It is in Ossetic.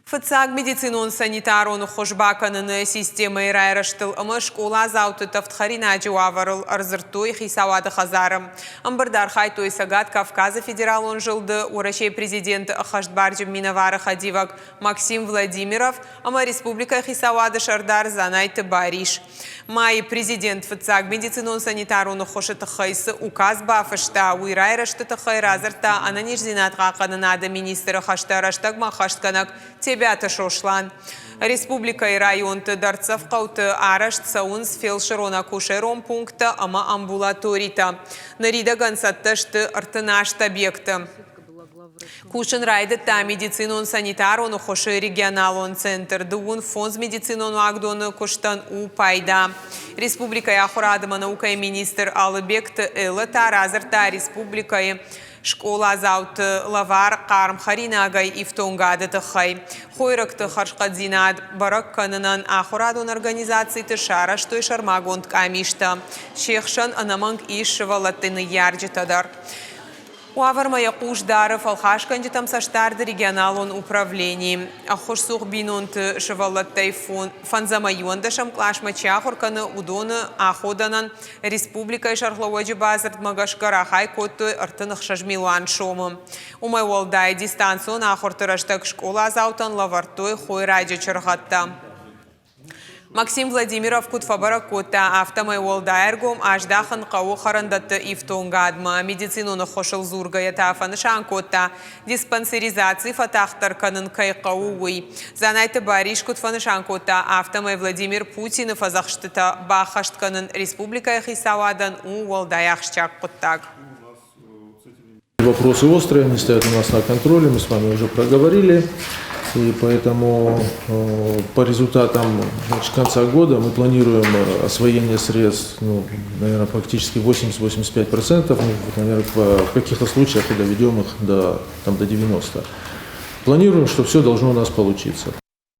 Фыццаг медицинон-санитарон ӕххуыс бакӕныны системӕйы райрӕзтыл ӕмӕ скъоладзауты тӕвдхӕринаджы уавӕрыл ӕрдзырдтой Хицауады хӕдзары. Ӕмбырды архайдтой Цӕгат Кавказы федералон зылды Уӕрӕсейы президенты ӕххӕстбарджын минӕвары хӕдивӕг Максим Владимиров ӕмӕ республикӕйы хицауады сӕрдар Дзанайты Барис. Майы президент фыццаг медицинон-санитарон ӕххуысы тыххӕй цы указ бафыста, уый райрӕзты тыххӕй радзырдта ӕнӕниздзинад хъахъхъӕнынады министры хӕстӕ рӕстӕгмӕ ӕххӕстгӕнӕг Тебиаты Сослан. Республикӕйы районты дӕрддзӕф хъӕуты арӕзт цӕуынц фелсырон-акушерон пункттӕ ӕмӕ амбулаторитӕ. Ныридӕгӕн цӕттӕ сты 38 объекты. Кусын райдыдта медицинон-санитарон ӕххуысы регионалон центр. Дыууын фондз медицинон уагдоны куыстӕн у пайда. Республикӕйы ахуырад ӕмӕ наукӕйы министр Алыбегты Эллӕ та радзырдта республикӕйы скъоладзауты лӕвар хъарм хӕринагӕй ифтонгады тыххӕй. Хойрӕгты хӕрзхъӕддзинад бӕрӕг кӕнынӕн ахуырадон организациты сарӕзтой сӕрмагонд къамистӕ. Се хсӕн ӕнӕмӕнг ис сывӕллӕтты ныййарджытӕ дӕр. Уавӕрмӕ йӕ хъус дары фӕлхасгӕнджытӕм цӕстдарды регионалон управлени. Ӕххуысцух бинонты сывӕллӕттӕй фӕндзӕмӕ иуӕндӕсӕм къласмӕ чи ахуыр кӕны, уыдоны аходӕнӕн республикӕйы сӕргълӕууӕджы бадзырдмӕ гӕсгӕ рахай кодтой 36 милуан сомы. Уымӕй уӕлдай, дистанцион ахуырты рӕстӕг скъоладзаутӕн лӕвӕрдтой хойраджы чыргъӕдтӕ. Максим Владимиров куыд фӕбӕрӕг кодта, афтӕмӕй уӕлдай ӕргом аздахын хъӕуы хӕрӕндӕтты ифтонгадмӕ. Медицинон ӕххуысыл дзургӕйӕ та фӕнысан кодта, диспансеризаци фӕтагъддӕр кӕнын кӕй хъӕуы, уый. Дзанайты Барис куыд фӕнысан кодта, афтӕмӕй Владимир Путины фӕдзӕхстытӕ баххӕст кӕнын республикӕйы хицауадӕн у уӕлдай ахсджиаг хъуыддаг. Вопросы острые, они стоят у нас на контроле, мы с вами уже проговорили. И поэтому по результатам, значит, конца года мы планируем освоение средств, ну, наверное, практически 80-85%, ну, наверное, в каких-то случаях и доведем их до, там, до 90%. Планируем, что все должно у нас получиться.